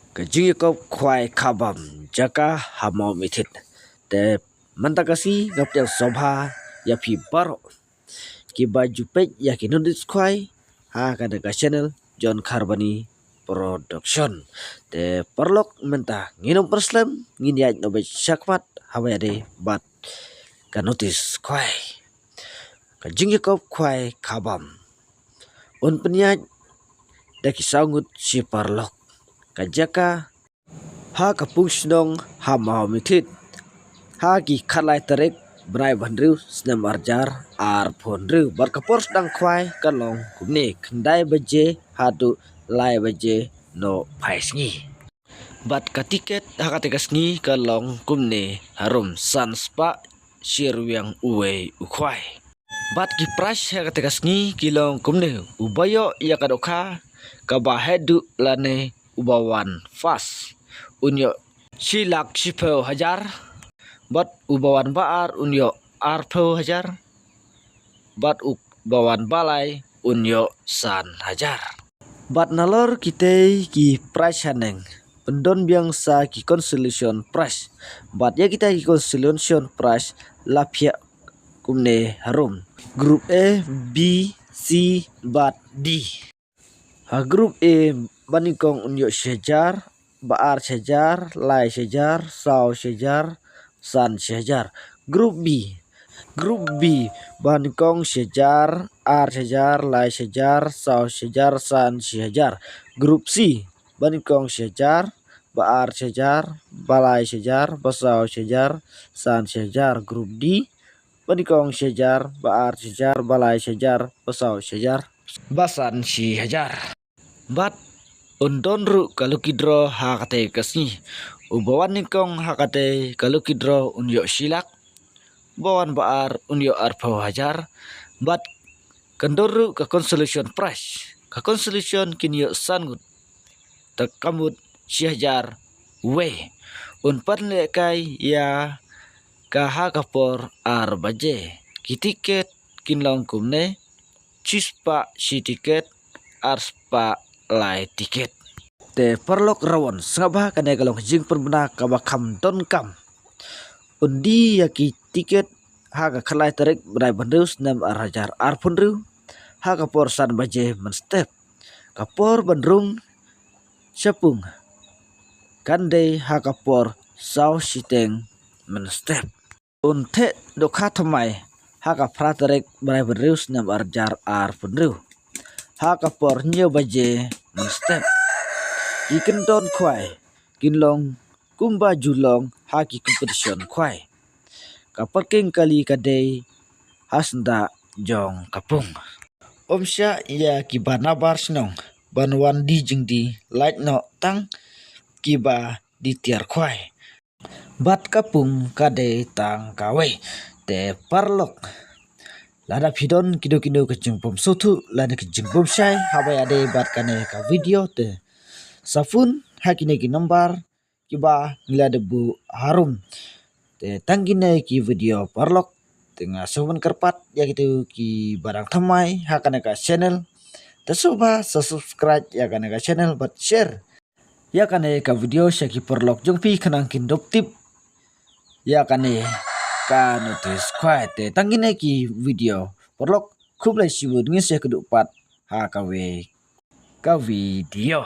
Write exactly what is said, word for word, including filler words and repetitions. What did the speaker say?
Ka jingïakop khwai khabam jaka ha Mawmynthet. Te mynta ka sngi nga pdiang sngewbha ïa phi baroh kiba ju peit ïa ki notice khwai ha kane ka channel John Kharbani Production. Te paralok, mynta ngin ym pynslem, ngin ïaid noh beit shakhmat haba ïadei bad ka notice khwai. Ka jingïakop khwai khabam un pynïaid da ki saw ngut shi paralok. Ka jaka ha ka pung shnong ha Mawmynthet ha ki khatlai tarik bnai ba hynriew snem arhajar arphew hynriew. Bad ka por sdang khwai ka long kumne: khyndai baje haduh lai baje noh phai sngi. Bad ka tiket ha kata ka sngi ka long kumne harum: san spah shi ryngwiang uwei u khwai. Bad ki prize ha kata ka sngi ki long kumne: uba ïoh ïa ka dohkha kaba heh duh lane uba wan first un ïoh shi lak shiphew hajar. Bad uba wan ba ar un ïoh arphew hajar. Bad uba wan ba lai un ïoh san hajar. Bad nalor kitei ki prize haneng, pyndon biang sa ki consolation prize. Bad ïa kita ki consolation prize la phiah kumne harum: Group A, B, C bad D. Ha Group A ba nyngkong un ïoh shi hajar, ba ar shi hajar, lai shi hajar, saw shi hajar, san shi hajar. Group B. Group B ba nyngkong shi hajar, ar shi hajar, lai shi hajar, saw shi hajar, san shi hajar. Group C ba nyngkong shi hajar, ba ar shi hajar, ba lai shi hajar, ba saw shi hajar, san shi hajar. Group D ba nyngkong shi hajar, ba ar shi hajar, ba lai shi hajar, ba saw shi hajar, ba san shi hajar. Bad un don ruh ka lucky draw ha katei ka sngi. Uba wan nyngkong ha katei ka lucky draw un ïoh shi lak. Uba wan ba ar un ïoh arphew hajar. Bad kan don ruh ka consolation prize. Ka consolation kin ïoh san ngut. Te ka mut shi hajar uwei. Un pynlehkai ïa ka ha ka por ar baje. Ki tiket kin long kumne: shi spah shi tiket, ar spah lai tiket. Te paralok, rawon sngap bha, kane ka long ka jingpynbna kaba kham donkam. Un die ïa ki tiket ha ka khatlai tarik bnai ba hynriew snem arhajar arphew hynriew ha ka por san baje mynstep. Ka por ban rung shapung kan dei ha ka por saw shiteng mynstep. Un theh dohkha thymmai ha ka phra tarik bnai ba hynriew snem arhajar arphew hynriew ha ka por hynñiew baje mynstep. Ki kyndon khwai kin long kumba ju long ha ki competition khwai. Ka parking kali ka dei ha syndah jong ka pung. Ym shah ïa kiba nabar shnong ban wan die jingdie, lait noh tang kiba die tiar khwai. Bad ka pung ka dei tang kawei. Te paralok, lada phi don kino kino ka jingbym sngewthuh lane ka jingbym shai haba ïadei bad kane ka video, te sa phone ha kine ki number kiba ngi la dep buh harum. Te tang kine ki video paralok. Te nga sngewbha ban kyrpad ïa kito kiba dang thymmai ha kane ka channel, te sngewbha sa subscribe ïa kane ka channel bad share ïa kane ka video sha ki paralok jong phi khnang kin dup tip ïa kane ka notice khwai. Te tang kine ki video paralok, khublei shibun, ngin sa ïakynduh pat ha kawei ka video.